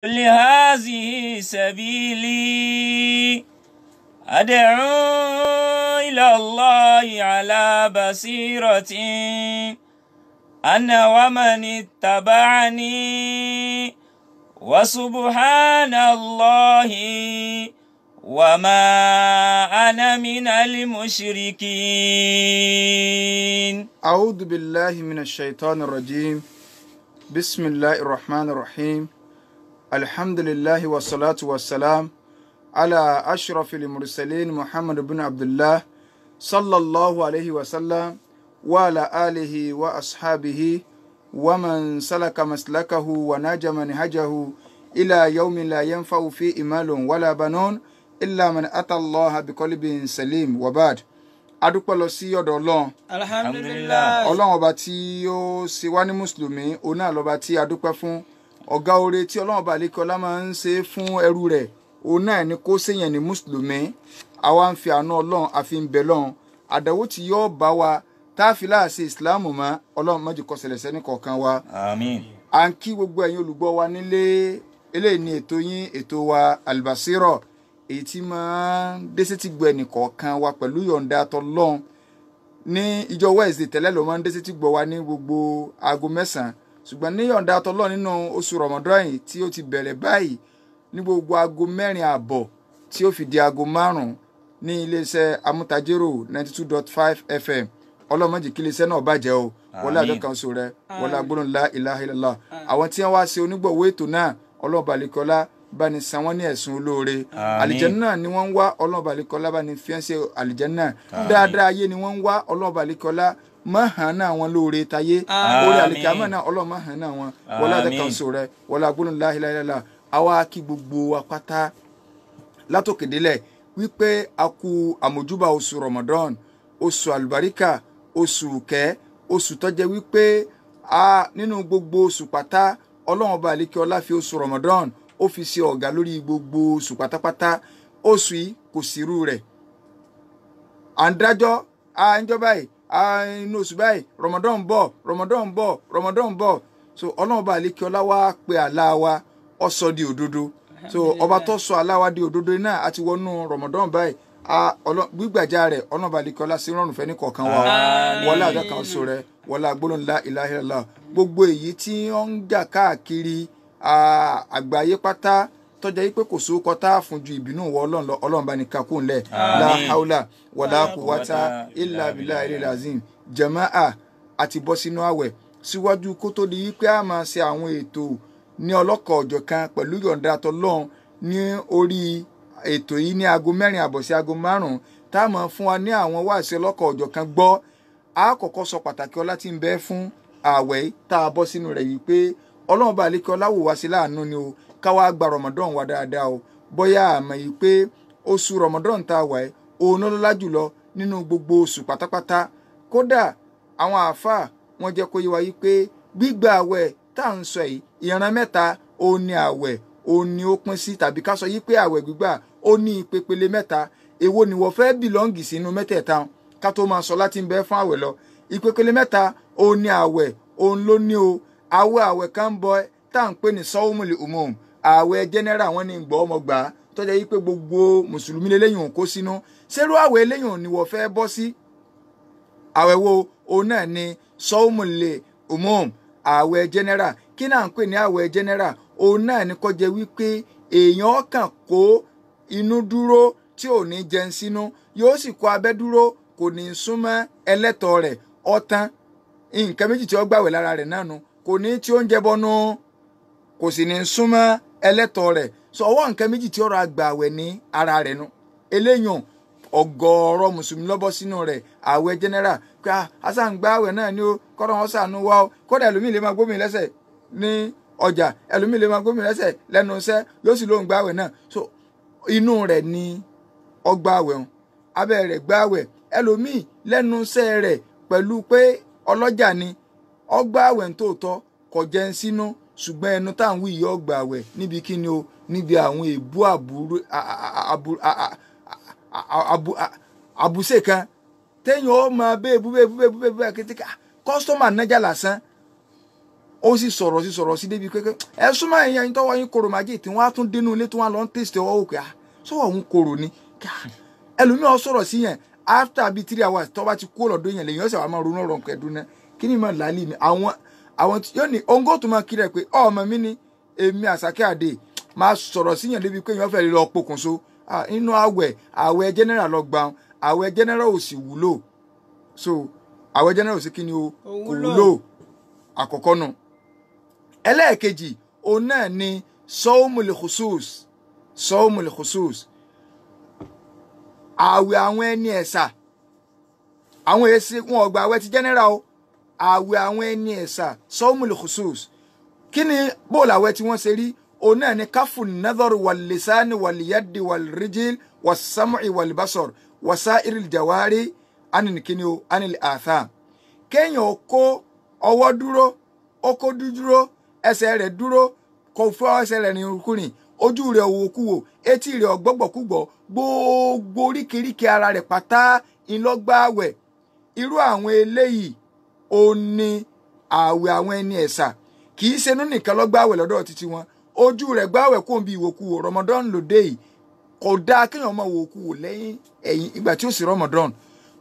قل هذه سبيلي أدعو إلى الله على بصيرة أنا ومن اتبعني وسبحان الله وما أنا من المشركين. أعوذ بالله من الشيطان الرجيم. بسم الله الرحمن الرحيم. الحمد لله والصلاة والسلام على أشرف المرسلين محمد بن عبد الله صلى الله عليه وسلم وعلى آله وأصحابه ومن سلك مسلكه ونجى منهجه إلى يوم لا ينفع فيه مال ولا بنون إلا من أتى الله بقلب سليم. وبعد، adúpẹ́ lọ sí ọ̀dọ̀ Ọlọ́run. Alhamdulillah. Ọlọ́run ọba tí ó ṣe wá ní mùsùlùmí, òun náà lọ́ba tí a dúpẹ́ fún. Ọ̀gá oore tí Ọlọ́run ọba àlékọ́lá máa ń ṣe fún ẹrú rẹ̀, òun náà ni kó ṣèyàn ní mùsùlùmí. Àwa ń fi àánú Ọlọ́run àfi ń bẹ lọ́run. Àdàwó tí yóò bá wa tá a fi láàṣẹ ìsìláàmù mọ́, Ọlọ́run má jẹ́ kó ṣẹlẹ̀ sẹ́ni kọ̀ọ̀kan wa. Àmín. À ń kí gbogbo ẹ̀yin olùgbọ́ wa nílé. Eléyìí ni ètò yín, ètò wa Albasiro, èyí tí máa ń dé sétí gbọ́ ẹnì kọ̀ọ̀kan wa pẹ̀lú yọ̀ǹda tọlọ́run. Ní ìjọ Wednesday tẹ́lẹ̀ ló máa ń dé sétí gbọ́ wa ní gbogbo aago 9, ṣùgbọ́n ní yọ̀ǹda tọlọ́run nínú oṣù Ramadan yìí tí ó ti bẹ̀rẹ̀ báyìí ní gbogbo aago 4:30 tí ó fi di aago 5 ní iléeṣẹ́ Amútajérò 92.5 FM. Ọlọ́run má jẹ́ kí iléeṣẹ́ náà bàjẹ́ o. Wọlé àjọ kan so rẹ, wọlé agbóhùn la ilaha illallah. Àwọn tí wọ́n wá ṣe onígbọ̀wọ́ ètò náà, Ọlọ́run balẹ̀kọ́lá bá ní san wọ́n ní ẹ̀sùn olóore. Àlìjẹ́nnà ni wọ́n ń wá, Ọlọ́run balẹ̀kọ́lá bá ní fiẹ́nsẹ̀ àlìjẹ́nnà. Dáadáa ayé ni wọ́n ń wá, Ọlọ́run balẹ̀kọ́lá má hàn náà wọn lóore tayé. Orí àlìkámọ̀ náà Ọlọ́run má hàn náà wọn. Wọlé àjọ kan so rẹ, wọlé agbóhùn la ilaha illallah. Àwa kí gbogbo wa pátá látòkèdélẹ̀ wípé a kú àmójúbà oṣù Ramadan, oṣù àlùbáríkà, oṣù kẹ́, oṣù tó jẹ́ wípé a nínú gbogbo oṣù pátá Ọlọ́run ọba àlékè ọlá fi oṣù Ramadan ó fi ṣe ọ̀gá lórí gbogbo oṣù pátápátá. Oṣù yìí kò sírú rẹ̀. À ń dájọ́ à ń jọ báyìí, à inú oṣù báyìí, Ramadan ń bọ̀, Ramadan ń bọ̀, Ramadan ń bọ̀. So Ọlọ́run ọba àlékè ọlá wá pe àlá wa, ó sọ di òdodo. So ọba tó sọ àlá wa di òdodo náà àti wọnú Ramadan báyìí, gbígbàjà rẹ̀ Ọlọ́run ọba àlékè ọlá sí rọrùn fẹ́ ní kọ̀ọ̀kan wa. Wọlé àjọ kan sọ rẹ̀, wọlé agbólóhùn la ilaha illallah. Gbogbo èyí tí ó ń jà káàkiri àgbáyé pátá tọ́jà yìí pé kò sóko tá a fún ju ìbínú wọ Ọlọ́run lọ, Ọlọ́run bá ní kakú ńlẹ̀. La haula wala quwwata illa billahi azim. Jàmáà àti bọ́ sínú àwẹ̀ síwájú kó tó di wípé a máa ṣe àwọn ètò ní ọlọ́kọ̀ ọ̀jọ̀ kan pẹ̀lú yọ̀ǹda tọlọ́run ní orí ètò yìí ní aago 4:30 sí aago 5 tá a máa fún wa ní àwọn wáàsí ọlọ́kọ̀ ọ̀jọ̀ kan gbọ́. A kọ́kọ́ sọ pàtàkì ọlá tí ń bẹ fún àwẹ̀ tá a bọ́ sínú rẹ̀ yìí pé Ọlọ́run bá àlékè ọlá wò wá sí láàánú ni o, ká wá gba Ramadan wa dáadáa o. Bóyá àmọ́ yìí pé oṣù Ramadan tá a wà yìí òun lọ́lá jùlọ nínú gbogbo oṣù pátápátá. Kódà àwọn àáfàá wọ́n jẹ́ kó yé wa yìí pé gbígba àwẹ̀ tá à ń sọ yìí, ìran mẹ́ta òun ni àwẹ̀ òun ni ó pín sí, tàbí ká sọ yìí pé àwẹ̀ gbígbà ó ní ìpele mẹ́ta. Èwo ni wọ́n fẹ́ bìlọ́ǹgì sínú mẹ́tẹ̀ẹ̀ta ká tó máa sọ láti ń bẹ fún àwẹ̀ lọ? Ìpele mẹ́ta òun ni àwẹ̀ òun ló ní o. Àwẹ̀ àwẹ̀ kan ń bọ tá à ń pè ní sọ́wọ́mùlì umum, àwẹ̀ general wọn ní gbọ́ ọmọ gbà á tó jẹ́ pé gbogbo mùsùlùmí lélẹ́yìn òun kó sínú. Ṣerú àwẹ̀ eléyìn òun ni wọ́n fẹ́ bọ́ sí? Àwẹ̀ wo? Òun náà ni sọ́wọ́mùlì umum, àwẹ̀ general. Kí náà ń pè ní àwẹ̀ general? Òun náà ni kó jẹ́ wípé èèyàn kàn kó inú dúró tí ò ní jẹun sínú, yóò sì kó abẹ́ dúró, kò ní súnmọ́ ẹlẹ́tọ̀ọ́ rẹ̀ ọ̀tán. Nǹkan méjì tí ó gbàwẹ̀ lára rẹ̀ náà nu, kò ní tí ó ń jẹ bọnú, kò sì ní súnmọ́ ẹlẹ́tọ̀ọ́ rẹ̀. Sọ ọwọ́ nǹkan méjì tí ó ra gbàwẹ̀ ní ara rẹ̀ nu. Eléyàn ọ̀gọ̀ọ̀rọ̀ mùsùlùmí lọ́bọ̀ sínú rẹ̀, àwẹ̀ general. Pé asan gba àwẹ̀ náà ni ó kọ́dọ̀ wọn sànú wa ó. Kódà ẹlòmíì lè máa gbómi lẹ́sẹ̀ ní ọjà, ẹlòmíì lè máa gbómi lẹ́sẹ̀ lẹ́nu iṣẹ́, yóò sì lóun gbàwẹ̀ náà. So inú rẹ̀ ni ọgbà àwẹ̀ hàn, abẹ́ rẹ̀ gbàwẹ̀. Ẹlòmíì lẹ́nu iṣẹ́ rẹ̀ pẹ̀lú pé ọlọ́jà ni, ọgbà àwẹ̀ ń tòótọ́, kò jẹun sínú, ṣùgbọ́n ẹnu tá à ń wí yìí ọgbà àwẹ̀ níbi kíni o, níbi àwọn èébú àbúṣe kan téèyàn ó máa béèbú béèbú béèbú béèbú kété kọ́sítọ́mà nájà lásán. Ó sì sọ̀rọ̀ sí sọ̀rọ̀ sí débi kékeré ẹ súnmọ́ ẹ̀yìn ẹ̀yìn tọ́wọ́ yín korò májè tí wọ́n á tún dénú ilé tí wọ́n á lọ ń tèsítì ọwọ́ òkè sọ́wọ́ òun korò ni. Ẹlòmíràn sọ̀rọ̀ sí yẹn after bíi 3 hours tó bá ti kú ọ̀lọ́dún yẹn lèyìn ọ̀sẹ̀ wa máa ronú ọ̀rọ̀ nǹkan ẹ̀dùn náà kí ni mà lálẹ́ mi. Àwọn yóò ní òǹgó tó máa kiri ẹ̀ pé ọmọ mi ni èmi Àṣàkẹ́ Àdè máa sọ̀rọ̀ sí yẹn débi pé èèyàn fẹ́ lọ pokùnso nínú àwẹ̀. Àwẹ̀ general lọ gbà àwẹ̀ general ò sì wúlò. So àwẹ̀ general ò sí kí ni o kò wúlò àkọ́kọ́ nù. Ẹlẹ́ẹ̀kejì òun náà ni sọ́ọ́mùlì khusus, sọ́ọ́mùlì khusus, àwẹ̀ àwọn ẹni ẹ̀sà. Àwọn èsì wọn ọgbà àwẹ̀ ti general o, àwẹ̀ àwọn ẹni ẹ̀sà sọ́ọ́mùlì khusus. Kí ni bóòlù àwẹ̀ tí wọ́n ṣe rí? Òun náà ni káfù nadhar wal lisani wal yadi wal rijil was sam'i wal basar wasairil jawari aninikini o anil atham. Kéèyàn kó ọwọ́ dúró, ó kó dúdúró, ẹsẹ̀ rẹ̀ dúró, kò fọ́ ẹsẹ̀ rẹ̀ rìnrìnkúrìn, ojú rẹ̀ òwòkúwò, etí rẹ̀ ọ̀gbọ́gbọ̀kúgbọ̀, gbogbo oríkèéríkèé ara rẹ̀ pátá ńlọgbàwẹ̀. Irú àwọn eléyìí ó ní àwẹ̀ àwọn ẹni ẹ̀sà. Kì í ṣe inú nìkan lọ́gbàwẹ̀ lọ́dọ̀ títí wọn, ojú rẹ̀ gbàwẹ̀ kó ń bi ìwòkuwò. Ramadan lòdè yìí kò dáa kéèyàn máa wòkuwò lẹ́yìn ẹ̀yìn ìgbà tí ó sì Ramadan.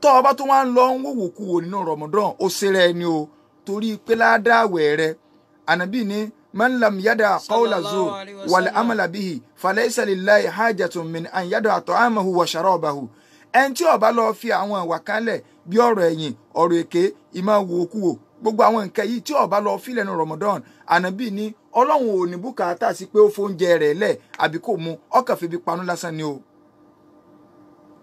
Tó o bá tó wá ń lọ ń wòwòkuwò nínú Ramadan, ó ṣeré ẹni o, torí pé ládàáwẹ̀ rẹ̀ ànábì ní man lam yada qawla zur wal amala bihi falaysa lillahi hajatun min an yada ta'amahu wa sharabahu. Ẹni tí ó bá lọ fi àwọn ìwà kan lẹ̀ bí ọ̀rọ̀ ẹ̀yìn, ọ̀rọ̀ èké, ìmọ̀ wòkuwò, gbogbo àwọn nǹkan yìí tí ó bá lọ fi lẹ́nu Ramadan, ànábì ní Ọlọ́run ò ní bùkátà sí pé ó fóúnjẹ rẹ̀ lẹ̀ àbí kò mu, ó kàn fi ebi panu lásán ni o.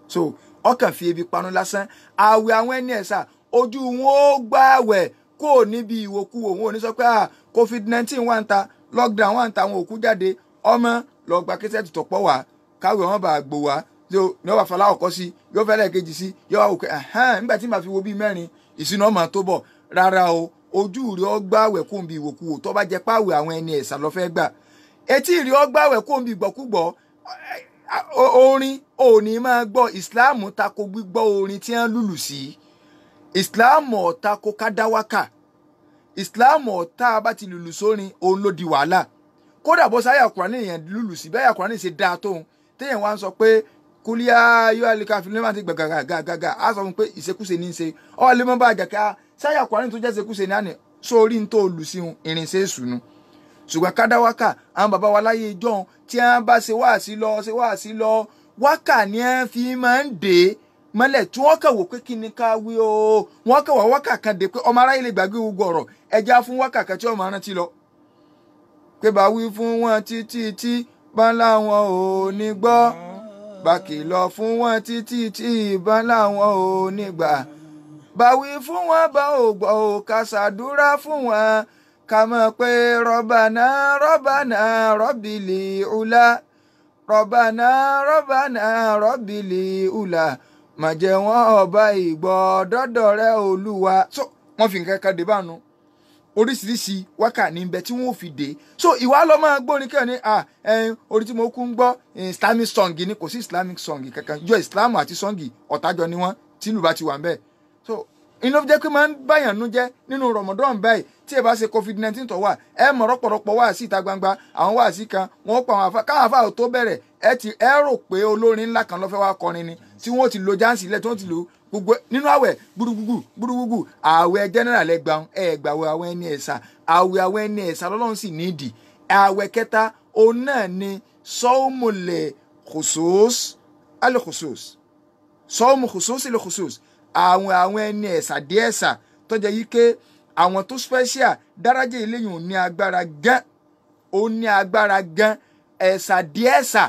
So ó kàn fi ebi panu lásán. Àwẹ̀ àwọn ẹni ẹ̀sà ojú wọn ó gbààwẹ̀ kó o níbi ìwòkuwò. Wọn ò ní sọ pé COVID-19 wà ń ta, lockdown wà ń ta, àwọn òkú jáde, ọmọ lọ gba kẹsẹ̀tì tó pọ̀ wá káwé wọn bá gbò wá ní wọn bá falá ọkọ sí, yóò fẹ́ lẹ́ẹ̀kejì sí, yóò wá òkè nígbà tí màá fi wo bíi mẹ́rin ìsinú ọmọ tó bọ̀. Rárá o, ojú rí ọ gbààwẹ̀ kó ń bi ìwòkuwò tó bá jẹ páwẹ̀ àwọn ẹni ẹ̀sà lọ fẹ́ gbà. Etí rí ọ gbààwẹ̀ kó ń bi ìgbọ́kúgbọ́. Orin ò ní máa gbọ́. Ìsìláàmù tako gbígbọ́ orin tí wọ́n lùlù sí. Ìsìláàmù ò tako kádáwákà. Ìsìláàmù ọ̀tá bá ti lùlù sórin òun ló di wàhálà. Kódà bó sáyà Kùránì yẹn lùlù sí, bẹ́ẹ̀ Kùránì ṣe dáa tóun téèyàn wá ń sọ pé kúlíà yóò àlìkà fìlímù àti gbàgàgàgàgà á sọ fún pé ìṣekúṣe ní í ṣe. Ọ lè mọ bá àjàká sáyà Kùránì tó jẹ́ ìṣekúṣe ní àná sórí ń tó lù sí un irinṣẹ́ ìṣùnú. Ṣùgbọ́n kádáwákà àwọn bàbá wa láyé ìjọ́un tí wọ́n bá ṣe wáàsí lọ ṣe wáàsí lọ, wákà ni wọ́n fi máa ń dè é mọ́lẹ̀ tí wọ́n kàn wò pé kí ni ká wí o. Wọ́n kàn wá wákà kan dé pé ọmọ aráyé lè gbàgbé gbogbo ọ̀rọ̀, ẹja fún wákà kan tí ọmọ arántí lọ. Pé bá wí fún wọn títí tí bá láwọn ò ní gbọ́, bá kìlọ̀ fún wọn títí tí bá láwọn ò ní gbà, bá wí fún wọn bá ò gbọ́ ò, ká ṣàdúrà fún wọn, ká mọ̀ pé rọ́bànà rọ́bànà rọ́bìlì ùlà, rọ́bànà rọ́bànà rọ́bìlì ùlà, mà jẹ́ wọ́n ọba ìgbọ́ dọ́dọ̀ rẹ Olúwa. So wọ́n fi nǹkan kan dé bánu, oríṣiríṣi wákà ní ibẹ̀ tí wọ́n ò fi dé. So ìwà lọ máa gbórin kí ni orí tí mo kú ń gbọ́ Islamic song ni, kò sí Islamic song kankan. Yọ Islam àti song ọ̀tájọ ni wọ́n tìlù bá ti wà ń bẹ̀. So inú jẹ́ pé máa ń báyàn nú jẹ́ nínú Ramadan báyìí tí ẹ bá ṣe COVID-19 tó wà, ẹ mọ̀ rọ́pọ̀rọpọ̀ wá sí ìta gbangba, àwọn wá sí kan wọ́n pa àwọn afá káwọn afá ò tó bẹ̀rẹ̀, ẹ ti ẹ rò pé olórin ńlá kan ló fẹ́ wá kọrin ni tí wọ́n ti lo jáǹsì ilẹ̀ tí wọ́n ti lo gbogbo nínú àwẹ̀ gbúrúgbùgbù gbúrúgbùgbù. Àwẹ̀ general ẹgbàá ẹgbàwẹ̀ àwọn ẹni ẹ̀sà, àwẹ̀ àwọn ẹni ẹ̀sà lọ́lọ́run sì nídìí. Àwẹ̀ kẹta òun náà ni sọ́ọ́mùlẹ̀ khusus al-khusus, sọ́ọ́mù khusus al-khusus, àwọn ẹni ẹ̀sà díẹ̀ ẹ̀sà tó jẹ́ yí pé àwọn tó special dárájẹ́ eléyìí ò ní agbára gan, ó ní agbára gan. Ẹ̀sà díẹ̀ ẹ̀sà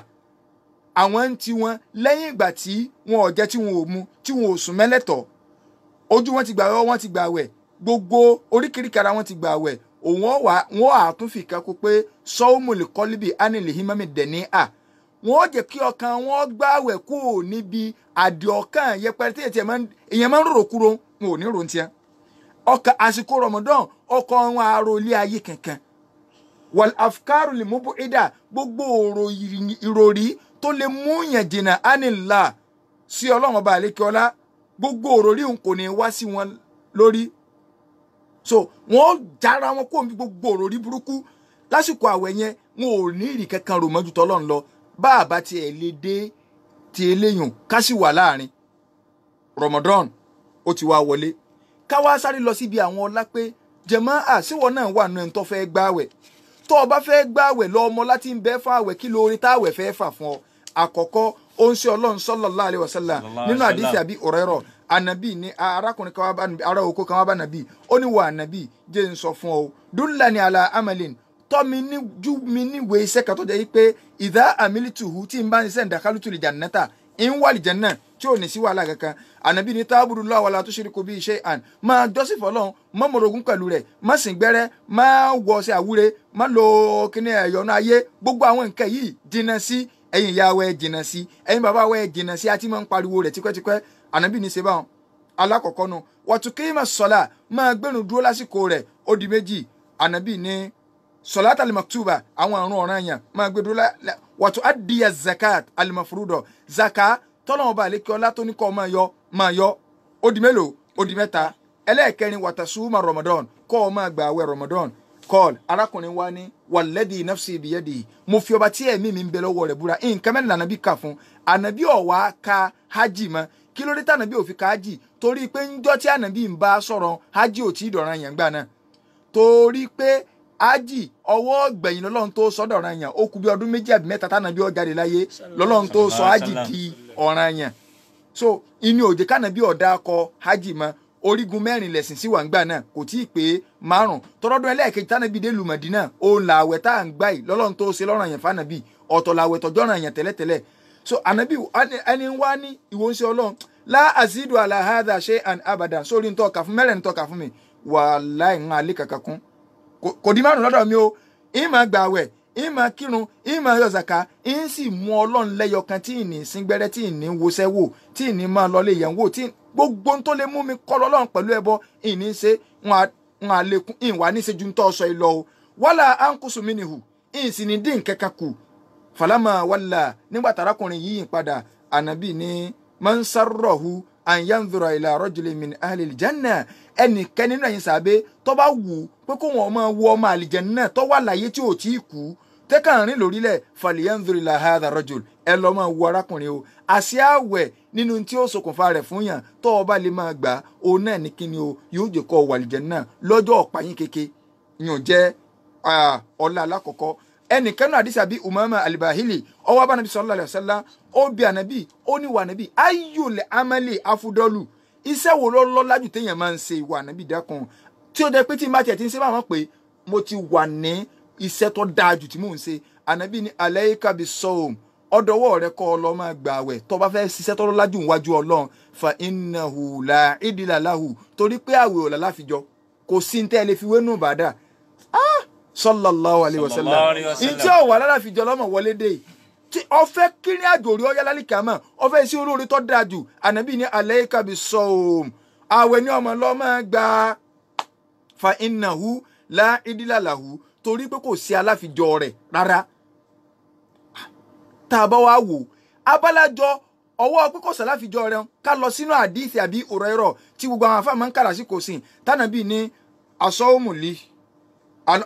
àwọn ń ti wọn lẹ́yìn ìgbà tí wọn ò jẹ tí wọn ò mu tí wọn ò sùn mẹ́lẹ̀tọ̀, ojú wọn ti gbà wẹ̀, wọn ti gbà wẹ̀, gbogbo oríkèéríkèé ara wọn ti gbà wẹ̀. Òun wọn àtúnfì kan kó pé sọ́ọ́mùlì kọ́líbì ánìlì hímọ́mì dẹ̀ní à, wọn ó jẹ́ kí ọkàn wọn gbàwẹ̀ kó o níbi àdì ọkàn yẹpẹrẹ tí èèyàn máa ń rorò kúrò, wọn ò ní rò ń tiẹ̀. Ọkàn àsìkò Ramadan ọkàn wọn àrò ilé ayé kankan, wal afkaru lè mú ìdá, gbogbo ìròrí tó lè mú yàn jìnnà ánìlá sí Ọlọ́run ọba àlékeọlá, gbogbo òròrí òun kò ní wá sí wọn lórí. So wọ́n jára wọn kó gbogbo òròrí burúkú lásìkò àwẹ̀ yẹn, wọn ò ní ìrì kankan rò mọ́jú tọ́lọ́run lọ. Bá a bá tiẹ̀ lè dé ti eléyùn ká sì wà láàrin Ramadan ó ti wá wọlé, ká wá sáré lọ síbi àwọn ọlá pé jẹ̀mọ́ àṣìwọ̀ náà wà nù ẹni tó fẹ́ gbààwẹ̀. Tó o bá fẹ́ gbààwẹ̀ lọ ọmọ láti ń bẹ́ fún àwẹ̀, kí lóore táwẹ̀ fẹ́ fà fún ọ. Àkọ́kọ́, ó ń ṣe Ọlọ́run sallallahu alaihi wasallam nínú àdìsí àbí Hurairah, ànàbì ní arákùnrin kan wá bá ará oko kan wá bá nàbì, ó ní wà ànàbì jẹ́ ń sọ fún ọ, dullani ala amalin, tọ́ mi ní jú mi níwèé iṣẹ́ kan tó jẹ́ pé ìdá àmìlítùhù tí n bá ń ṣiṣẹ́ ìdàkálùtù lè jannata ń wà lè janna tí ò ní sí wàhálà kankan. Ànàbì ní tábùrù lọ́wọ́ wala tushriku bihi shay'an, máa jọ́sìn fọlọ́run, má mọ̀rọ̀gún pẹ̀lú rẹ̀, má sìn gbẹ́rẹ́, má wọ ọṣẹ àwúre, má lo kíní ẹ̀yọ́nú ayé, gbogbo àwọn nǹkan yìí jìnnà sí. Ẹ̀yin ìyá wa ẹ jìnnà sí, ẹ̀yin bàbá wa ẹ jìnnà sí, àti máa ń pariwo rẹ̀ tipẹ́tipẹ́. Ànàbì ní ṣe báwọn. Alákọ̀ọ́kọ́ nu wàtúkìmọ̀ sọ̀lá, máa gbẹ̀rùn dúró lásìkò rẹ̀, ó di méjì. Ànàbì ní sọ̀lát alimaktuba, àwọn àrùn ọ̀ranyàn máa gbé dúró. Wàtú adìyẹ zakat alimafurudọ, zaka tọ́lọ́wọ́n bá àlékè ọlá tó ní kọ́ máa yọ máa yọ, ó di mélòó? Ó di mẹ́ta. Ẹlẹ́ẹ̀kẹrin, wàtàsúmà Ramadan, kọ́ ọ máa gbà àwẹ̀ Ramadan. Kọ́ọ̀l arákùnrin wa ní wàlẹ́dì nafsi biyadi, mo fi ọba tí ẹ̀mí mi ń bẹ lọ́wọ́ rẹ̀ búra, nǹkan mẹ́rin lànàbí kà fún. Ànàbí ọ̀wá ka hajj mọ́. Kí ló dé tànàbí ò fi ka hajj? Torí pé ńjọ́ tí ànàbí ń bá sọ̀rọ̀ hajj ò tí ì dọ̀ràn yàn gbà náà, torí pé hajj ọwọ́ gbẹ̀yìn lọ́lọ́run tó sọ dọ̀ràn yàn, ó kù bí ọdún méjì àbí mẹ́ta tànàbí ó jáde láyé lọ́lọ́run tó sọ hajj di ọ̀ràn yàn. So inú òjè kànàbí ọ̀dà kọ hajj mọ́. Orígun mẹ́rin lẹ̀sìn sí wà ń gbà náà, kò tí ì pé márùn. Tọrọdún ẹlẹ́ẹ̀kejì tánàbí dé lùmọ̀dínà, òun làwẹ̀ tá à ń gbà yìí lọ́lọ́run tó ṣe lọ́ràn yàn fànàbí, ọ̀tọ̀ làwẹ̀ tọjọ́ ràn yàn tẹ́lẹ̀tẹ́lẹ̀. So ànàbí ẹni wá ní ìwọ ń ṣe Ọlọ́run lá àzídù àlàhádà ṣe an abadan, sórí ń tọ́ka fún mẹ́rẹ̀ ń tọ́ka fún mi, wàláì ń alẹ́ kàkà kún, kò di márùn lọ́dọ̀ mi o. Ìmọ̀ gbàwẹ̀, ìmọ̀ kírun, ìmọ̀ yọ zàká, ń sì mú Ọlọ́run lẹ́yọ kan tí ìní síngbẹ́rẹ́, tí ìní wọṣẹ́ wò, tí ìní máa lọlé yẹn wò, tí gbogbo tó lè mú mi kọ́ lọ́lọ́run pẹ̀lú ẹbọ ìní ṣe ń àlékún, ìwà ní ṣe ju ń tọ́ sọ ìlọ o. Wàlà àǹkóso mi nìhù, ìsì ní dín kẹ́kẹ́ kù. Fàlámà wàlà, nígbà tarakùnrin yìí padà, ànàbì ní mansarrohu an yanzura ila rajulin min ahli aljanna, ẹnìkan nínú ẹ̀yin sàbẹ̀ tó bá wù pé kó wọn máa wọ ọmọ àlìjẹ̀nnà tó wà láyé tí ò tí ì kú tẹ́kàn rìn lórílẹ̀, falyanzur ila hadha rajul, ẹ lọ́ máa wo arákùnrin o. Àṣẹ àwẹ̀ nínú tí ó ṣokùnfà rẹ̀ fún yàn tó o bá lè máa gbà òun náà ní kíni o, yóò jẹ́ kó wà àlìjẹ̀nnà lọ́jọ́ ọ̀pá yín kéke. Yàn jẹ́ ọlá alákọ̀ọ́kọ́. Ẹnìkan náà àdìsí àbí Umama alibahili, ọwọ́ abánabi sallallahu alaihi wasallam, ó bi ànábì, ó ní wà ànábì ayyul amali afudọ́lù, iṣẹ́ wo ló lọ́lá jù téèyàn máa ń ṣe? Ìwà ànábì dákun, tí ó jẹ́ pé tí n bá tiẹ̀ ti ń ṣe báwọn pé mo ti wà ní iṣẹ́ tó dáa jù tí mò ń ṣe. Ànábì ní alayka bis-sawm, ọ̀dọ̀wọ́ rẹ kọ́ ọ lọ máa gbà àwẹ̀ tó bá fẹ́ ṣiṣẹ́ tó lọ́lá jù níwájú Ọlọ́run, fa innahu la idila lahu, torí pé àwẹ̀ ò lálàfijọ́, kò sí ní tẹ́ ẹ lè fi wénú bàdà. Sallallahu alayhi wa sallam, ntí ọ̀wà lálàfijọ́ lọ́mọ wọlé dé tí ọfẹ́ kírin àjò rí ọyá lálìkà mọ́, ọfẹ́ sí olóore tó dáa jù. Ànábì ní alayka bis-sawm, àwẹ̀ ní ọmọ lọ́ máa gbà, fa innahu la idila lahu, torí pé kò sí aláfijọ́ rẹ̀ rárá. Tá a bá wá wò abalajọ ọwọ́ pé kò sí aláfijọ́ rẹ̀, ká lọ sínú àdìsí àbí Hurairah tí gbogbo àwọn afáàmọ́ ń kàrà sí kò sìn, tánàbí ní asọ́wọ́mùlí,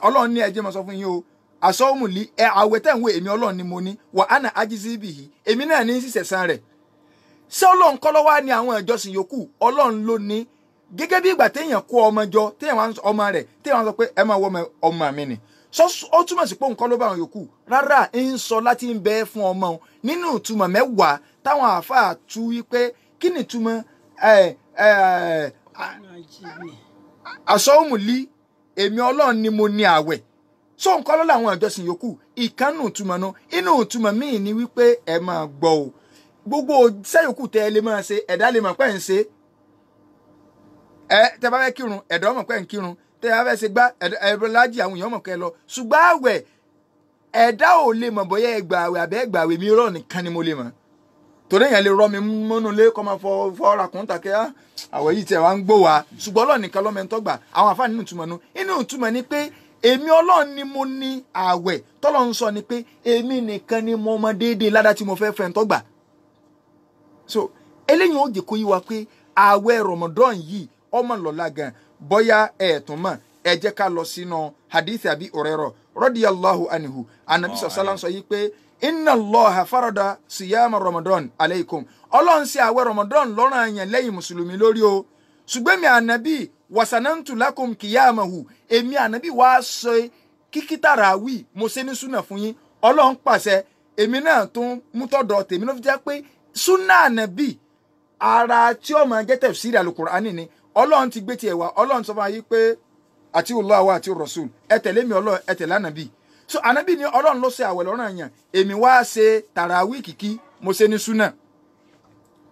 Ọlọ́run ní ẹjẹ́ máa sọ fún yín o, asọ́wọ́mùlí ẹ àwẹ̀ tẹ̀ ń wo èmi Ọlọ́run ni mo ní, wà á nà ájísí bìhí, èmi náà ní sísẹ̀sán rẹ̀. Ṣé Ọlọ́run kọ́ ló wá ní àwọn ìjọsìn yòókù? Ọlọ́run ló ní. Gẹ́gẹ́ bí ìgbà téèyàn kó ọmọ jọ, téèyàn wá ọmọ rẹ̀, téèyàn wá sọ pé ẹ máa wọ ọmọ mi ni, ó túmọ̀ sí pé òun kọ́ ló bá àwọn yòókù rárá, ń sọ láti ń bẹ fún ọmọ òun. Nínú ìtumọ̀ mẹ́wàá táwọn àáfàá tú wípé kí ni ìtumọ̀ àsọ́wọ́mùlí, èmi Ọlọ́run ni mo ní àwẹ̀, sọ nǹkan lọ́la àwọn ìjọsìn yòókù, ìkànnù ìtumọ̀ náà. Inú ìtumọ̀ míì ni wípé ẹ máa gbọ́ o, gbogbo sẹ́yòkù tẹ́ ẹ lè máa ṣe, ẹ̀dá lè mọ̀ pé ń ṣe, ẹ tẹ́ bá fẹ́ kírun ẹ̀dá ọmọ pé ń kírun, tẹ́ bá fẹ́ ṣe gbá ẹ̀rọ lájì àwọn èèyàn mọ̀ kẹ́ lọ. Ṣùgbọ́n àwẹ̀ ẹ̀dá ò lè mọ̀ bóyá ẹgbà àwẹ̀ àbẹ́ ẹgbà àwẹ̀ mi rọ̀ nìkan ni mo lè mọ̀, torí èèyàn lè rọ mi mọ́nú lé kọ́ máa fọ́ ra kún tàkẹ́ àwẹ̀ yìí tiẹ̀ wá ń gbó wa. Ṣùgbọ́n Ọlọ́run nìkan lọ́mọ ẹni tó gbà. Àwọn àfáà nínú ìtumọ̀ nu, inú ìtumọ̀ ni pé èmi Ọlọ́run ni mo ní àwẹ̀, tọ́lọ́run sọ ni pé èmi nìkan ni mo mọ déédéé ládàá tí mo fẹ́ fẹ́ ń tó gbà. So eléyìí ó jẹ́ kó yí wa pé àwẹ̀ Ramadan yìí ọmọ lọ́la gan. Bóyá ẹ̀ tún mọ̀, ẹ jẹ́ ká lọ sínú hadith Abi Hurairah radiyallahu anhu. Anabi sọ̀sálàm sọ yìí pé inna Allaha farada siyama Ramadan aleikum. Ọlọ́run ṣe àwẹ̀ Ramadan lọ́rùn àyàn lẹ́yìn mùsùlùmí lórí o. Ṣùgbọ́n mi ànábì wasanantu lakum kiyamahu, èmi ànábì wá sọ kíkí tàràwí mo ṣe ní súnà fún yín. Ọlọ́run pàṣẹ, èmi náà tún mú tọ̀dọ̀ tèmi ló fi jẹ́ pé súnà ànábì ara tí ó máa jẹ́ tafsiri alukur'ani ni. Ọlọ́run ti gbé tiẹ̀ wá, Ọlọ́run sọ fún wa yìí pé àti Allah wa àti Rasul, ẹ tẹ̀lé mi Ọlọ́run, ẹ tẹ̀lé ànábì. So ànábì ni Ọlọ́run ló ṣe àwẹ̀ lọ́rùn àyàn, èmi wá ṣe tàràwí kìkí mo ṣe ní súnà.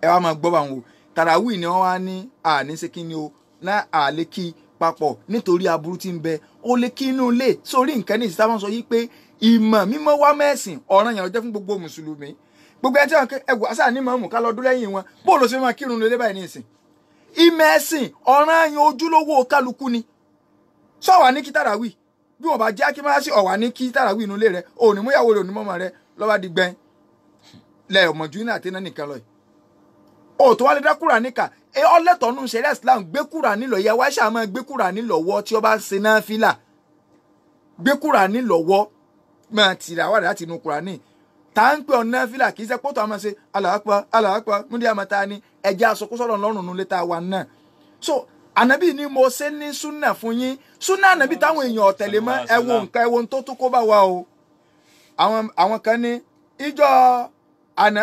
Ẹ wá máa gbọ́ bá wọn o. Tàràwí ni wọ́n wá ní àní ṣe kí ni o ná àlè kí papọ̀ nítorí aburú tí ń bẹ. Ó lè kí inú ilé sórí nǹkan ní ìsìta wọn sọ yìí pé ìmọ̀ mímọ́ wá mẹ́sìn ọ̀ràn yẹn ló jẹ́ fún gbogbo mùsùlùmí. Gbogbo ẹni tí wọn ẹwù àṣà ní mọ̀ọ́mù ká lọ dún lẹ́yìn wọn, bó ló ṣe máa kírun lélẹ́ báyìí ní ìsìn. Ìmọ̀ ẹ̀sìn ọ̀ràn yẹn ojúlówó kálukú ni. Sọ̀wá ní kí tàràwí bí wọn bá jẹ́ akímáṣí ọ̀wá ní kí tàràwí inú ilé rẹ, òní múyàwó rẹ, òní mọ́mọ́ rẹ lọ́ba di gbẹ́n lẹ ọmọjú iná àti iná nìkan lọ yìí. O tó wá lè dá Kùránì kà, ẹ ọlẹ́tọ̀ọ́nù ṣẹ̀ríà Islam gbé Kùránì lọ, ìyá wa ṣáà máa gbé Kùránì lọ́wọ́ tí ó bá ń ṣe náà fílà. Gbé Kùránì lọ́wọ́ máa tìrà wà láti inú Kùránì. Tá ń pè ọ̀nà fílà kì í ṣe pọ́tò àmọ́ ṣe aláàpá aláàpá múndí àmọ́ ta ni ẹ̀jẹ̀ aṣọkúsọ̀rọ̀ lọ́rùn nulẹ̀ tá a wà náà. So ànábì ni mo ṣe ní súnà fún yín, súnà ànábì táwọn èèyàn ọ̀tẹ̀lẹ̀ mọ́. Ẹ wo nǹkan, ẹ wo tó tó kó bá wa o. Àwọn kan ní ìjọ àná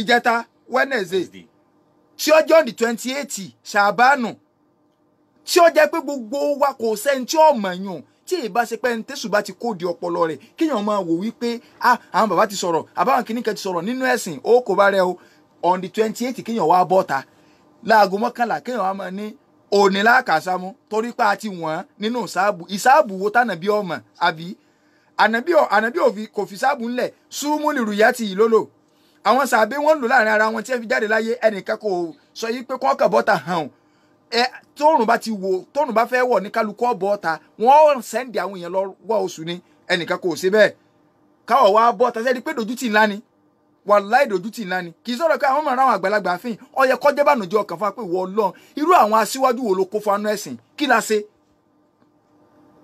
ìjẹta Wednesday tí ó jẹ́ on the 28 ṣàbánù, tí ó jẹ́ pé gbogbo wa kò sẹ́ni tí ó mọ̀ yùn, tí ìbá ṣe pé ntẹ́sù bá ti kó di ọpọlọ rẹ̀ kéèyàn máa wò wípé ah àwọn bàbá ti sọ̀rọ̀, àbáwọn kìnnìkan ti sọ̀rọ̀ nínú ẹ̀sìn, ó kò bá rẹ o. On the 28 kéèyàn wá bọ́ta láago 11 kéèyàn wá máa ní òní lákàsámú torí pé a ti wọ̀n nínú ìsáàbù. Ìsáàbù wo tànàbí ọmọ àbí ànàbí kò fi sáàbù ńlẹ̀ súnmú lìrùyà ti yìí lólò. Àwọn sàbí wọn lò láàrin ara wọn tí ẹ fi jáde láyé, ẹnìkan kò sọ yìí pé kọ́kàn bọ́ta hàn ẹ. Tóòrùn bá ti wò, tóòrùn bá fẹ́ wọ̀ ní kálukú ọ̀bọ̀ ta, wọ́n sẹ́ndì àwọn èèyàn lọ wá oṣù ni, ẹnìkan kò ṣe bẹ́ẹ̀. Káwọ̀ wá bọ́ta sẹ́ni pé dojútì ńlá ni, wàláì dojútì ńlá ni. Kì í sọ̀rọ̀ pé àwọn ọmọ àwọn àgbàlagbà fín ó yẹ kó jẹ́ bànújẹ́ ọkàn fún wa pé ìwọ Ọlọ́run, irú àwọn aṣíwájú wo ló kó fún anú ẹ̀sìn, kí la ṣe?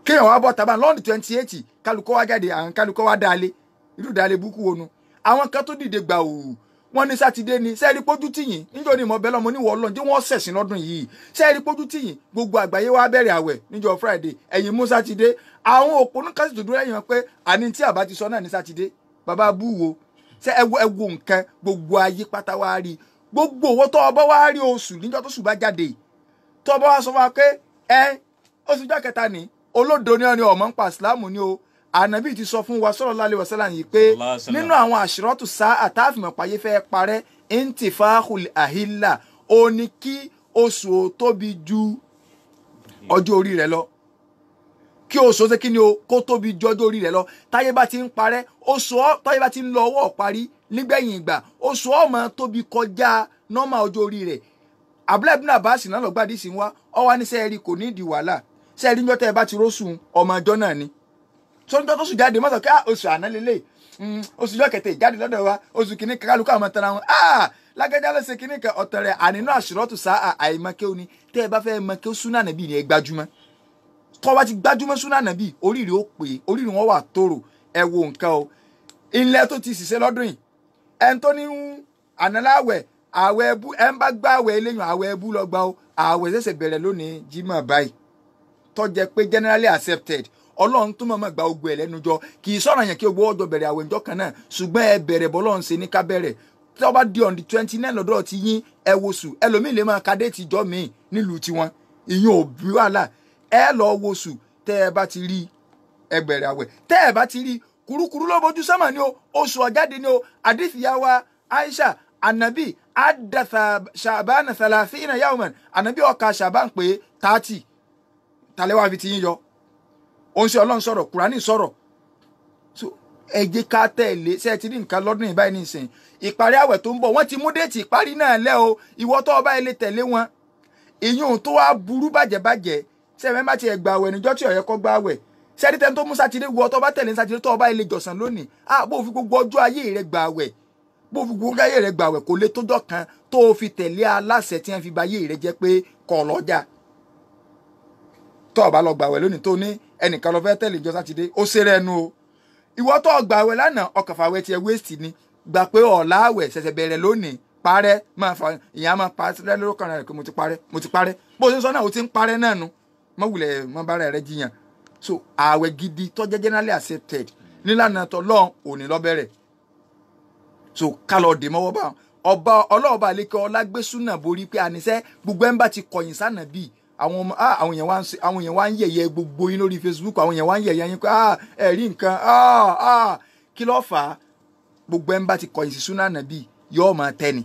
Kéèyàn wá bọ́ta bá lọ́ọ̀dì 28 kálukú wá jáde, àwọn kálukú wá dáalé, irú dáalé búkú wo nu. Àwọn kan tó dìde gbà òwú wọn ní sátidé ni sẹ́ẹ̀rí pójú tìyìn níjọ́ ni ìmọ̀ bẹ́ẹ̀ lọ́mọ oníwọ̀ Ọlọ́run tí wọ́n ṣẹ̀sìn lọ́dún yìí. Sẹ́ẹ̀rí pójú tìyìn gbogbo àgbáyé wá bẹ̀rẹ̀ àwẹ̀ níjọ́ Friday, ẹ̀yìn mú sátidé. Àwọn òpónú kan sì tó dúró lẹ́yìn wọn pé àní tí àbá ti sọ náà ní sátidé. Bàbá búwo ṣé ẹ wo nǹkan gbogbo ayé pátá wá rí gbogbo owó tó ọbọ̀ wá rí oṣù níjọ́ tó sùn bá jáde tó ọbọ̀ wá sọ fún wa pé ẹ oṣù jọ́ kẹta ni olódo ni ọ ni ọmọ ń pa ìsìlámù ni o. Ànábì ti sọ fún wa sallallahu alaihi wasallam yìí pé nínú àwọn àṣírọ́tù sá àtàfìmọ̀ payé fẹ́ parẹ́ intifahul ahilla, ó ní kí oṣù ó tóbi ju ọjọ́ orí rẹ̀ lọ. Kí oṣù ó ṣe kí ni o, kó tóbi ju ọjọ́ orí rẹ̀ lọ. Táyé bá ti ń parẹ́ oṣù táyé bá ti ń lọ ọwọ́ parí nígbẹ̀yìn ìgbà oṣù ó máa tóbi kọjá nọ́mà ọjọ́ orí rẹ̀. Abdullahi ibn Abbas náà lọ́gbàdì sí wa ọ wá ní sẹ́ẹ̀rì kò ní ìdí wàhálà sẹ́ẹ̀rì níjọ́ tẹ́ ẹ bá ti róṣù ọmọ ọjọ́ náà ni sọ́njọ́ tó sùn jáde mọ́tò ká oṣù àná lélẹ̀ oṣù jọ́ kẹtẹ ìjáde lọ́dọ̀ wa oṣù kìíní kálukú àwọn tara wọn lágẹ́já ló ṣe kìíní kan ọ̀tọ̀ rẹ̀ ànínú àṣírọ́tù sá àìmọ́kéw ni. Tẹ́ ẹ bá fẹ́ mọ́kéw súnà nàbí ni ẹ gbajúmọ̀. Tọ́ bá ti gbajúmọ̀ súnà nàbí oríire ó pè é, oríire wọn wà tóró. Ẹ wo nǹkan o, ilẹ̀ tó ti ṣiṣẹ́ lọ́dún yìí ẹn tó ní ànáláwẹ̀ àwẹ̀ ẹbú ẹ ń bá gbá àwẹ̀ eléyìn àwẹ̀ ẹbú lọ gbá o. Àwẹ̀ ṣẹ̀ṣẹ̀ bẹ̀rẹ̀ lónìí Jímọ̀ báyìí tó jẹ́ pé generally accepted. Ọlọ́run tó mọ̀ọ́mọ̀ gba ogun ẹ̀ lẹ́nu jọ kì í sọ̀rọ̀ yẹn kí ogun ọjọ́ bẹ̀rẹ̀ àwẹ̀ ńjọ́ kan náà, ṣùgbọ́n ẹ bẹ̀rẹ̀ bọ́lọ́run ṣe ní ká bẹ̀rẹ̀. Tí wọ́n bá di on the 29 lọ́dọ̀ ti yín ẹ wo sùn, ẹlòmíì lè máa ka déètì ìjọ míì nílùú tiwọn, ìyẹn ò bí wàhálà. Ẹ lọ wo sùn, tẹ́ ẹ bá ti rí ẹ bẹ̀rẹ̀ àwẹ̀, tẹ́ ẹ bá ti rí kurukuru ló bojú sánmà ni o, oṣù ọ̀jáde ni o. Àdìsíyá wa Aisha anabi adatha ṣàbán 30 yawman, anabi ọkà ṣàbán pé 30 tàlẹ́wà fi ti yín yọ. Ó ń ṣe Ọlọ́run sọ̀rọ̀, Kùránì sọ̀rọ̀. So ẹ jẹ́ ká tẹ̀lé. Ṣé ẹ ti rí nǹkan lọ́dún yìí báyìí nísìnyí? Ìparí àwẹ̀ tó ń bọ̀ wọ́n ti mú déètì ìparí náà lẹ́ o. Ìwọ tó ọba ilé tẹ̀lé wọn, ìyún tó wá burú bàjẹ́bàjẹ́. Ṣé ẹ mẹ́ta ti ẹ̀ gbà àwẹ̀ níjọ́ tí ó yẹ kó gbà àwẹ̀? Ṣé ẹ rí tẹ́ni tó mú sátidé wọ tó bá tẹ̀lé sátidé tó ọba ilé jọ̀sán lónìí, á bó fi gbogbo ọjọ́ ayé rẹ gbà àwẹ̀, bó fi gbogbo ayé rẹ gbà àwẹ̀ kò lè tójọ́ kan tó fi tẹ̀lé aláṣẹ tí wọ́n fi ba ayé rẹ jẹ́ pé kọ̀ lọ́jà. Tó o bá lọ gbàwẹ̀ lónìí tó ní ẹnìkan lọ fẹ́ tẹ̀lé ìjọ sátidé, ó ṣeré ẹnu o. Ìwọ tó gbàwẹ̀ lánàá, ọkàn fàwẹ̀ tiẹ̀ waste ni. Gbà pé ọ̀la àwẹ̀ ṣẹ̀ṣẹ̀ bẹ̀rẹ̀ lónìí, parẹ́ máa fa ìyá máa parẹ́ lórúkọ rẹ̀ pé mo ti parẹ́, mo ti parẹ́. Bó o ṣe ń sọ náà, o ti ń parẹ́ náà nu. Mọ wulẹ̀ mọ bára rẹ jiyàn. So àwẹ̀ gidi tó jẹ́ generally accepted nílànà tọlọ́run òní ló bẹ̀rẹ̀. So ká lọ dè mọ́wọ́ bá ọba ọlọ́ọ̀bá àlékè ọlágbésúnà borí pé àníṣe gbogbo ẹ̀ ń bá ti kọ̀yìn sánà bíi àwọn ọmọ àwọn èèyàn wá ń yẹ̀yẹ́ gbogbo yín lórí Facebook, àwọn èèyàn wá ń yẹ̀yẹ́ yín pé ẹ rí nǹkan, kí ló fà á? Gbogbo ẹ̀ ń bá ti kọ̀yìn sí súnà nàbí yóò máa tẹ́ni.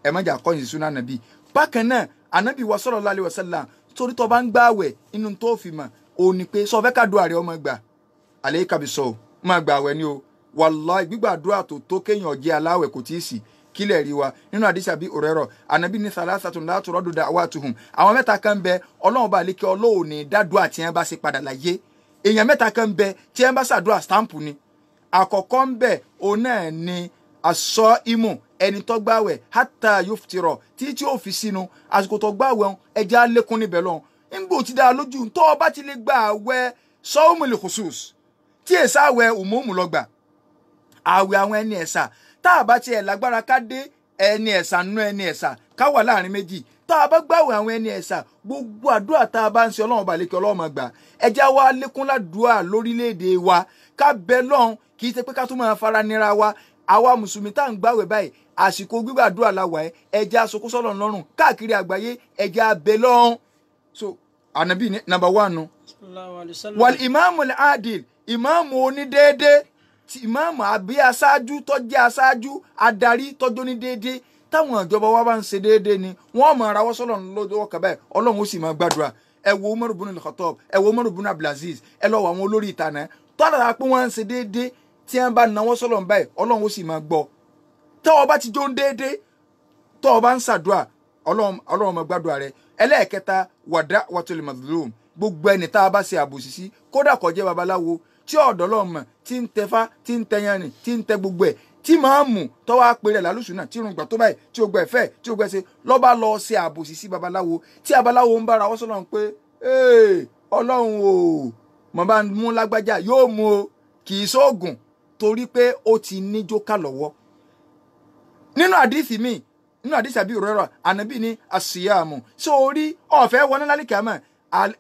Ẹ má jà kọ̀yìn sí súnà nàbí. Bákan náà ànábì wa sallallahu alaihi wasallam, torí tó bá ń gbààwẹ̀ inú tó fi mọ̀ ò ní pé sọ fẹ́ kàdúrà rẹ ọmọ gbà alayka bisawm, máa gbààwẹ̀ ni o. Wallahi gbígbàdúrà tó tó kéèyàn jẹ́ aláwẹ̀ kò tíì sí. Kílẹ̀ rí wa nínú àdìsí àbí òrẹ́rọ̀, ànábì ní salasatun la turaddu da'watuhum, àwọn mẹ́ta kan bẹ ọlọ́run bá lékè ọlọ́run ní dádúrà tí wọ́n bá ṣe padà láyé. Èèyàn mẹ́ta kan bẹ tí wọ́n bá ṣàdúrà stamp ni. Àkọ́kọ́ ń bẹ òun náà ni aṣọ imú ẹni tó gbàwẹ̀ hatta yuftira, tí tí ó fi sínú àsìkò tó gbàwẹ̀ ẹja lékún níbẹ̀ lọ́hùn. Ńgbò ti dá lójú tó o bá ti lè gbàwẹ̀ sawmul khusus tí èsà àwẹ̀ umumu lọ gbà, àwẹ̀ àwọn ẹni ẹ̀sà, tá a bá tiẹ̀ lágbára ká dé ẹni ẹ̀sà nú ẹni ẹ̀sà ká wà láàrin méjì, tá a bá gbàwẹ̀ àwọn ẹni ẹ̀sà gbogbo àdúrà tá a bá ń ṣe ọlọ́run balẹ̀kẹ́ ọlọ́run máa gbà. Ẹjẹ́ wa lékún ládùúà lórílẹ̀‐èdè wa ká bẹ lọ́hùn, kì í ṣe pé ká tún máa fara nira wa. Àwa mùsùlùmí tá à ń gbàwẹ̀ báyìí àsìkò gbígbàdúrà la wà ẹ́, ẹjẹ́ asokósọ́lọ̀ lọ́rùn káàkiri àgbáyé, ẹjẹ́ abẹ lọ́hùn. So ànábì ní number one nu. Wal imamu al-adil, ìmáàmù onídéédé, tí ìmáàmù àbí aṣáájú tó jẹ́ aṣáájú adarí tọ́jú ní déédé, táwọn ìjọba wa bá ń ṣe déédé ni wọ́n máa rawọ́ sọ́lọ̀ lọ́wọ́ kaba ẹ̀, ọlọ́run ó sì máa gbàdúrà. Ẹ wo Umaru bunu al-Khattab, ẹ wo Umaru bunu Abdulaziz, ẹ lọ wọ àwọn olórí ìtànà tọ́lára pé wọ́n ń ṣe déédé, tí wọ́n bá nawọ́ sọ́lọ̀ ń báyìí ọlọ́run ó sì máa gbọ́. Tọ́wọ́ bá ti jó ń déédé, tọ́wọ́ bá ń ṣàdúrà ọlọ́run máa gbàdúrà rẹ. Ẹlẹ́ẹ̀kẹta wàdà wàtòlì mazlum, gbogbo ẹni tá a bá ṣe àbòsí sí, kódà kó jẹ́ babaláwo tí ọ̀dọ́ lọ́mọ tí ń tẹfá tí ń tẹyanrìn tí ń tẹ gbogbo ẹ̀ tí máa mú tọ́wọ́ apẹ̀rẹ̀ lálùsùn náà tí irun gbà tó báyìí tí ó gbà ẹ̀fẹ́ tí ó gbà ẹsẹ̀ lọ́ba lọ ṣe àbòsí sí babaláwo, tí babaláwo ń bára wọ́n sọ̀rọ̀ pé ọlọ́run o mọ̀ bá ń mú lágbájá yóò mú o, kì í sóògùn torí pé ó ti ní jókà lọ́wọ́. Nínú àdìsí mi, nínú àdìsí àbí òrẹ́rọ̀ ànábì ní àṣìyàmù ṣé orí ọ̀fẹ́ wọná lálẹ́ kàmá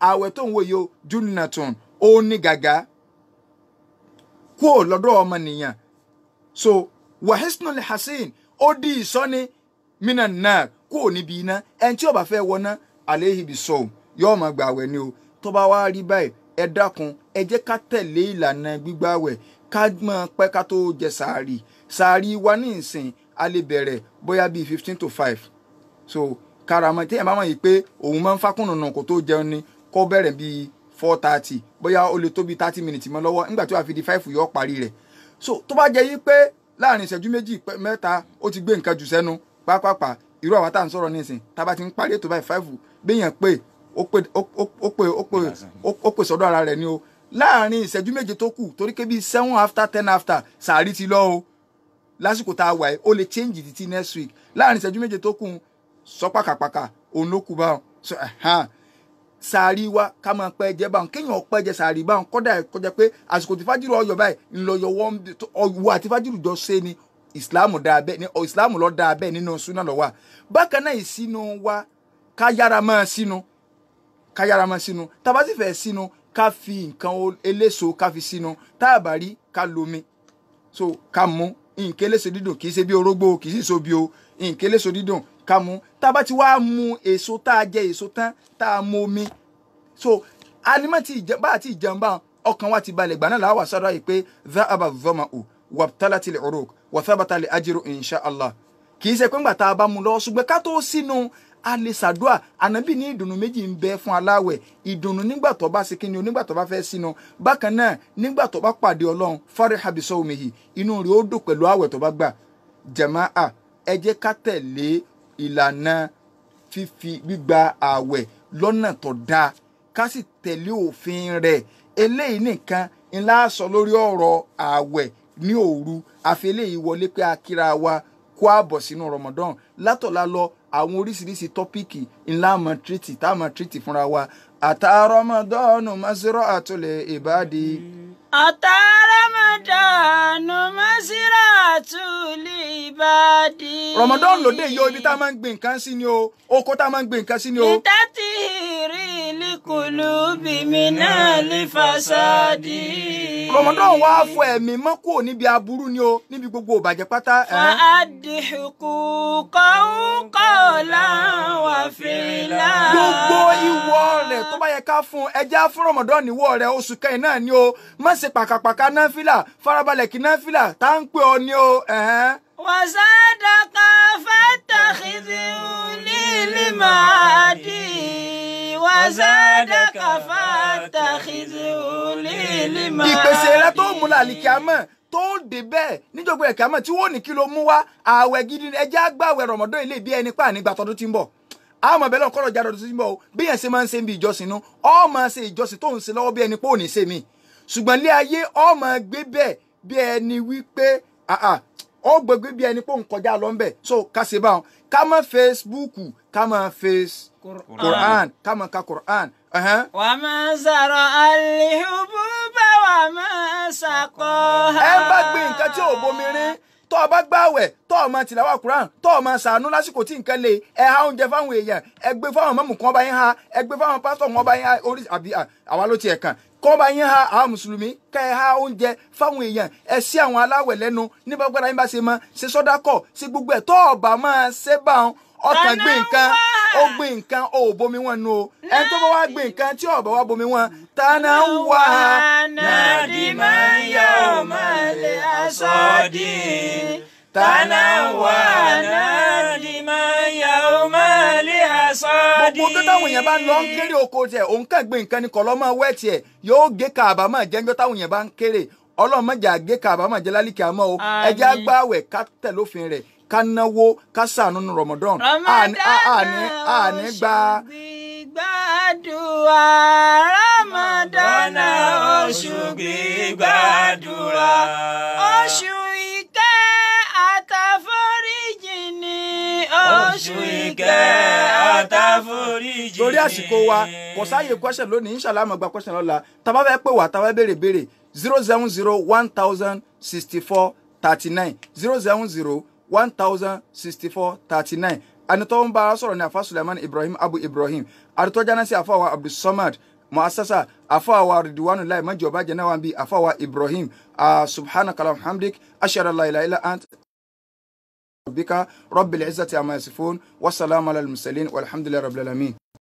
àwẹ̀ tó ń wòye o junnatun ó ní gàgà kúò lọ́dọ̀ ọmọnìyàn. So wahisnul hasin ó di ìsọ́ni minan nar kúò níbi iná, ẹni tí ó bá fẹ́ wọná alayhi bisawm yóò máa gbààwẹ̀ ni o. Tó bá wá rí báyìí ẹ dákun ẹ jẹ́ ká tẹ̀lé ìlànà gbígbààwẹ̀, ká mọ̀ pẹ́ ká tó jẹ sàárì. Sàárì wa ní ìsìn a lè bẹ̀rẹ̀ bóyá bíi 4:45. So karamọ tí ẹ bá mọ̀ yìí pé òun máa ń fákùnùnù kó tó jẹun ni kó bẹ̀rẹ̀ bíi 4:30, bóyá ó lè tó bíi 30 minutes mọ́ lọ́wọ́, nígbà tí wàá fi di 5 yóò parí rẹ̀. So tó bá jẹ́ yí pé láàrin ìṣẹ́jú méjì mẹ́ta ó ti gbé nǹkan jù sẹ́nu pápápá, irú àwa tá à ń sọ̀rọ̀ nísìn tá a bá ti ń parí ètò báyìí 5 béèyàn pé ó pè sọ́dọ̀ ara rẹ̀ ni o. Láàrin ìṣẹ́jú méje tó kù torí pé bíi 7 after 10 after sàárì ti lọ o lásìkò tá a wà yìí, ó lè change títí next week. Láàrin ìṣẹ́jú méje tó kù sọ pàkàpàkà òun ló kù báwọn. So sàárì wa ká máa pẹ́ jẹ báwọn, kéèyàn pẹ́ jẹ sàárì báwọn, kọ́dà kọjá pé àsìkò tí fájìrì ọyọ báyìí ńlọyọ wọ́n àti fájìrì jọ ṣe ni ìsìláàmù dáa bẹ́ẹ̀ ni ìsìláàmù ló dáa bẹ́ẹ̀ nínú súnà ló wà. Bákan náà ìsínú wa ká yára máa sínú, ká yára máa sínú, tá a bá sì fẹ́ sínú ká fi nǹkan eléso ká fi sínú, tá a bá rí ká lomi so ká mú nǹkan eléso dídùn, kì í ṣe bí orógbó kì í sì so bí o, nǹkan eléso dídùn ká mú. Tá a bá ti wá mu èso tá a jẹ èso tán tá a mu omi so alimọ̀ tí bá àti ìjẹun bá ọkàn wa ti balẹ̀ gbà náà làwọn àṣàrò yìí pé dhahaba dhama'u wabtalatil uruq wa thabata al ajru insha Allah. Kì í ṣe pé ńgbà tá a bá mu lọ, ṣùgbọ́n ká tó sínú a lè ṣàdúà. Ànábì ní ìdùnnú méjì ń bẹ fún aláwẹ̀, ìdùnnú nígbà tó bá ṣe kíni o, nígbà tó bá fẹ́ sínú, bákan náà nígbà tó bá pàdé Ọlọ́run fariha bisawmihi, inú rẹ̀ ó dùn pẹ̀lú àwẹ̀ tó bá gbà. Jàmáà ẹ jẹ́ ká tẹ̀lé ìlànà fífi gbígba àwẹ̀ lọ́nà tó dáa, ká sì tẹ̀lé òfin rẹ̀. Eléyìí nìkan ńlá sọ lórí ọ̀rọ̀ àwẹ̀ ní òru. Àfi eléyìí wọlé pé a kíra wa kó àbọ̀ sínú Ramadan. Látọ̀lá lọ àwọn oríṣiríṣi tọ́píìkì ńlá mọ̀ tírìtì tá a mọ̀ tírìtì fúnra wa. Ata Ramadanu mazra'atul ibadi. Ata Ramadanu mazra'atul ibadi. Ramadan lóde yìí o, ibi tá a máa ń gbin nǹkan sí ni o, oko tá a máa ń gbin nǹkan sí ni o. Litatihiri likulubi minal fasadi. Ramadan wá fọ ẹ̀mí mọ́ kúrò níbi aburú ni o, níbi gbogbo ìbàjẹ́ pátá. Fa'addi huquqahu qawlan wa fi'lan. Gbogbo ìwọ rẹ̀ tó bá yẹ ká fún ẹja fún Ramadan níwọ̀ rẹ̀ oṣù kẹyìn náà ni o, má ṣe pàkàpàkà náfìlà, farabalẹ̀ kí náfìlà tá ń pè ọ ni o. Wasadaka fattakhidhu lil-ma'adi. Wasadaka fattakhidhu lil-ma'adi. Ìpèsè rẹ tó mú làlìkí àmọ́ tó dé bẹ́ẹ̀ níjọba ẹ̀ka mọ̀ tí wọ́n ní kí ló mú wá ààwẹ̀ gidi ẹjẹ́ àgbàwẹ̀ Ramadan ilé bí ẹni pa nígbà tọdún tí ń bọ̀. Àmọ́ bẹ́ẹ̀ lọ́kọ́rọ̀ jáde ọdún tí ń bọ̀ o, bí yẹn ṣe máa ń ṣe ń bí ìjọsìn nu, ọ máa ṣe ìjọsìn tó ń ṣe lọ́wọ́ bí ẹni pé ò ní ṣe mí. Ṣùgbọ́n ilé ayé ọ máa gbé bẹ́ẹ̀ bí ẹni wípé ó gbégbé bí ẹni pé òun kọjá lọ ń bẹ̀. So ká ṣe báwọn, ká má Facebook, ká má face Quran, ká má ka Quran. Wa ma zara'a al-hububa wa ma saqaha. Ẹ bá gbé nǹkan tí ò bomi rin, tó o bá gbààwẹ̀, tó o máa tìlàwà Quran, tó o máa ṣàánú lásìkò tí nǹkan le, ẹ há oúnjẹ fáwọn èèyàn, ẹ gbé fáwọn mọ́mù kan bá yín ha, ẹ gbé fáwọn pásítọ̀ kan bá yín ha, orí àbí àwa ló tiẹ̀ kàn kọ́ bá yín ha, àwọn mùsùlùmí kẹ́ ẹ há oúnjẹ fáwọn èèyàn, ẹ sí àwọn aláwẹ̀ lẹ́nu nígbà gbọ́dọ̀ yín bá ṣe mọ́, ṣe sọ́dákọ̀, ṣe gbogbo ẹ̀, tó o bá máa ṣe bá wọn, ọkàn gbé nǹkan, ó gbé nǹkan, ó bomi wọn nu o. Ẹni tó bá wá gbé nǹkan tí ó bá wá bomi wọn, tánà wà nadiman yawmal hasadi. Tánà wà nadiman yawmal hasadi. Gbogbo tó táwọn èèyàn bá ń lọ ń kéré oko tiẹ̀, òun kàn gbé nǹkan ni kọ̀lọ́ máa wẹ́ tiẹ̀, yóò gé kàbámọ̀ jẹ́njọ́ táwọn èèyàn bá ń kéré. Ọlọ́run má jẹ́ àgé kàbámọ̀ jẹ́ lálìkí àmọ́ o. Ẹ jẹ́ á gbààwẹ̀ ká tẹ̀ lófin rẹ̀, ká náwó, ká ṣàánú nu Ramadan. Àní gba gbígbàdúrà Ramadan oṣù gbígbàdúrà, oṣù ìkẹ́ àtàforíjì ni, oṣù ìkẹ́ àtàforíjì. Torí àsìkò wa kò sáàyè question lónìí, inshallah máa gba question lọ́la. Tá bá fẹ́ pè wá, tá bá béèrè béèrè 070 1064 39 070 1064 39. Anitọ́ ń bá a sọ̀rọ̀ ní afa Suleiman Ibrahim Abu Ibrahim, àtọ́jà náà sí afa wa Abdulsamad Muasasa, afa wa Ridwanu Lai Mọ́jọba jẹ́ náà wà bí afa wa Ibrahim. Subhanaka Allahumma hamdik, ashhadu an la ilaha illa ant, rabbika rabbil izzati amma yasifun, wassalamu ala al-mursalin, walhamdulillahi rabbil alamin.